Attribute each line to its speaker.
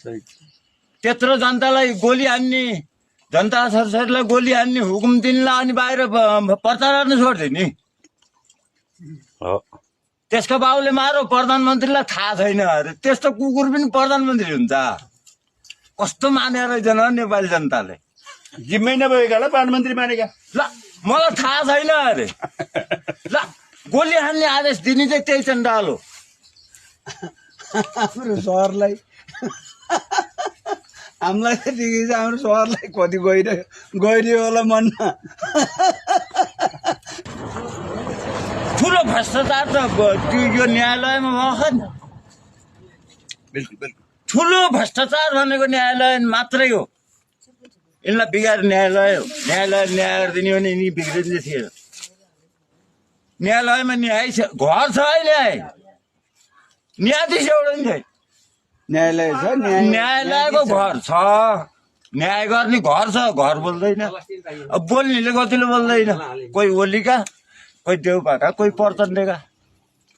Speaker 1: त्यत्रो जनतालाई गोली हान्ने, जनता सरसरीलाई गोली हान्ने, हुकुम दिनलाई अनि बाहिर प्रचार गर्न छोड्थ्यो नि। त्यसको बाबुले मारो प्रधानमन्त्रीलाई थाहा छैन अरे। त्यस्तो कुकुर पनि प्रधानमन्त्री हुन्छ? कस्तो मानेर रहेछ न नेपाली जनताले।
Speaker 2: जिम्मै नभएकालाई प्रधानमन्त्री मानेका।
Speaker 1: ल मलाई थाहा छैन अरे। ल गोली हान्ने आदेश दिने चाहिँ त्यही चण्डाल हो।
Speaker 3: हाम्रो सहरलाई हामीलाई त ठिकै छ, हाम्रो सहरलाई कति गइरह्यो होला मनमा।
Speaker 1: ठुलो भ्रष्टाचार त यो न्यायालयमा भएको नि।
Speaker 2: बिल्कुल
Speaker 1: ठुलो भ्रष्टाचार भनेको न्यायालय मात्रै हो। यिनलाई बिगार न्यायालय हो। न्यायालय न्याय दिने भने यिनी बिग्रिँदै थिएन। न्यायालयमा न्याय छ, घर छ अहिले। न्यायाधीश एउटा नि छैन।
Speaker 3: न्यायालय छ,
Speaker 1: न्यायालयको घर छ, न्याय गर्ने घर छ, घर बोल्दैन। अब बोल्नेले कतिले बोल्दैन। कोही ओलीका, कोही देउपाका, कोही प्रचण्डका।